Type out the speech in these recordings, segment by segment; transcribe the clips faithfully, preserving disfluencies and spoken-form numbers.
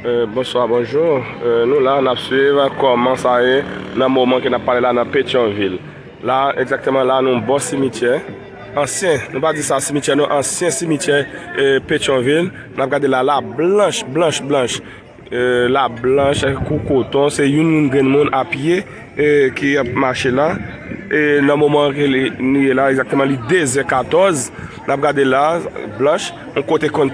Eh, bonswa, bonjou. Eh, nou la, n ap swiv kòman sa ye nan moman ke n ap pale la nan Petyonvil. La, egzakteman la, nou bò simityè. Ansyen, nou pa di sa simityè, non, ansyen simityè, eh, Petyonvil. N ap gade la, la blanch, blanch, blanch. Eh, la blanch, kou koton, se youn, youn grenn moun a pye, eh, ki ap mache la. E nan moman ke li, nou ye la, egzakteman, li de zè katòz. N ap gade la, blanch, yon kote konn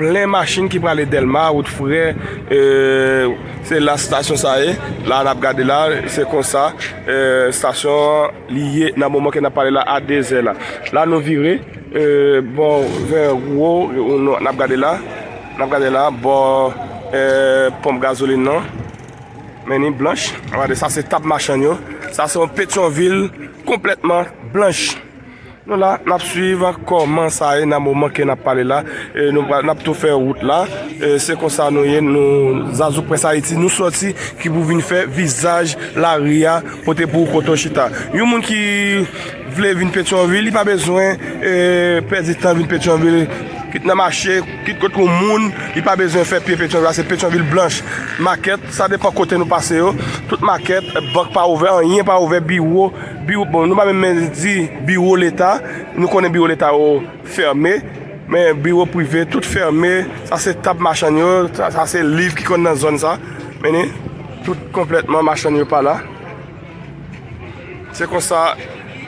plen machin ki prale Dèlma, wout Frè, eh, se la estasyon sa ye. La n ap gade la, se konsa, eh, estasyon an li ye nan moman ke n ap pale la a de zè la. La nou vire, eh, bò vè wo, nou, n ap gade la, n ap gade la, bò, eh, ponp gazolin nan. Men ni blanch, n ap gade sa se tab machann yo. Sa se yon Petyonvil konplètman blanch. Nou la, n ap swiv kòman sa ye nan moman ke n ap pale la. E nou pral, n ap tou fè wout la. E se konsa nou ye, nou, Zazou Près Ayiti, nou sòti ki pou vin fè vizaj lari a, pote pou ou kote w chita. Yon moun ki vle vin Petyonvil, li pa bezwen, e, pèdi tan vin Petyonvil. Kit nan mache, kit kot yon moun, li pa bezwen fè pye Petyonvil la, se Petyonvil blanch. Makèt, sa depan kote nou pase yo. Tout makèt, bank pa ouvè, anyen pa ouvè, biwo, biwo, bon, nou pa menm di biwo leta, nou konnen biwo leta yo fèmen, men biwo prive, tout fèmen, sa se tab machann yo, sa, sa se liv ki konn nan zòn sa, men ni, tout konplètman machann yo pa la. Se konsa,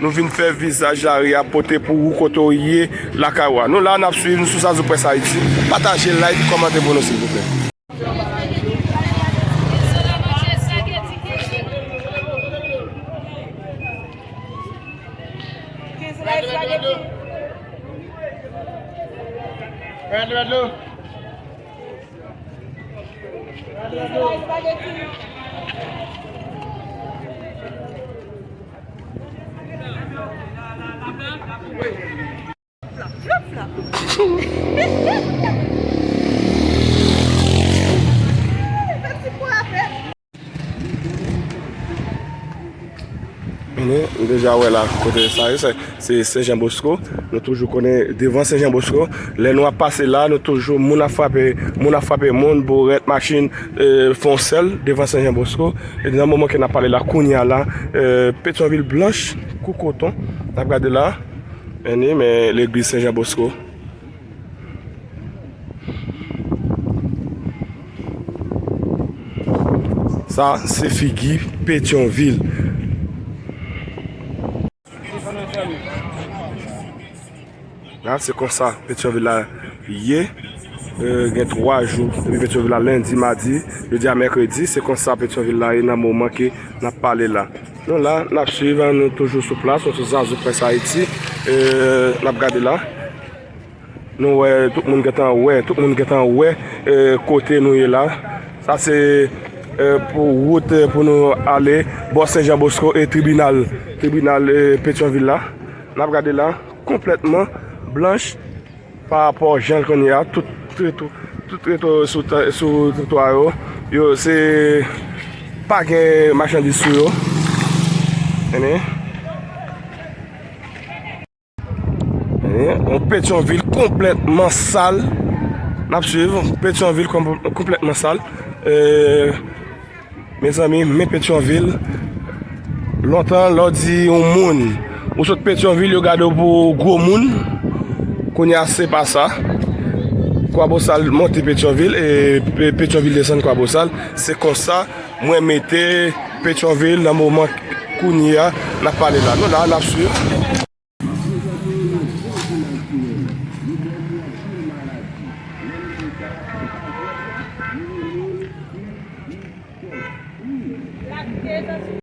nou vin fè vizaj lari a pote pou ou kote w ye lakay ou a. Nou la, n ap swiv, nou sou Zazou Près Ayiti. Pataje, like, kòmante pou nou, silvouplè. Flap, flap. Mene, nou deja wè la kote sa ye, se, se Sen Jan Bosko. Nou toujou konnen devan Sen Jan Bosko. Lè nou ap pase la, nou toujou moun ap frape, moun ap frape moun, bourèt, machin, eh, fè yon sèl devan Sen Jan Bosko. E nan moman ke n ap pale la, kounye a la, eh, Petyonvil blanch, kou koton. N ap gade la, mene, men legliz Sen Jan Bosko. Sa se figi Petyonvil. La, se konsa Petyonvil la ye. Eh, gen twa jou depi Petyonvil la, lendi, madi, jodi a mèkredi. Se konsa Petyonvil la ye nan moman ke n ap pale la. Nou la, n ap swiv, nou toujou sou plas, nou sou Zazou Près Ayiti. Eh, n ap gade la. Nou wè, tout moun gentan wè, tout moun gentan wè, eh, kote nou ye la. Sa se, eh, pou wout, eh, pou nou ale bò Sen Jan Bosko e tribinal, tribinal, eh, Petyonvil la. N ap gade la, konplètman blanch pa rapò jan l konn ye a. Tout treto, tout treto sou, sou twotwa yo, yo se pa gen machandiz sou yo. Tande. Yon Petyonvil konplètman sal. N ap swiv. Petyonvil konp-, konplètman sal. Eh, mezanmi, men Petyonvil. Lontan, lè w di yon moun, ou sot Petyonvil, yo gade w pou gwo moun. Kounye a, se pa sa. Kwabosal monte Petyonvil, e Pe-, Petyonvil desann Kwabosal. Se konsa, mwen mete Petyonvil nan moman kounye a, n ap pale la. Nou la, n ap swiv.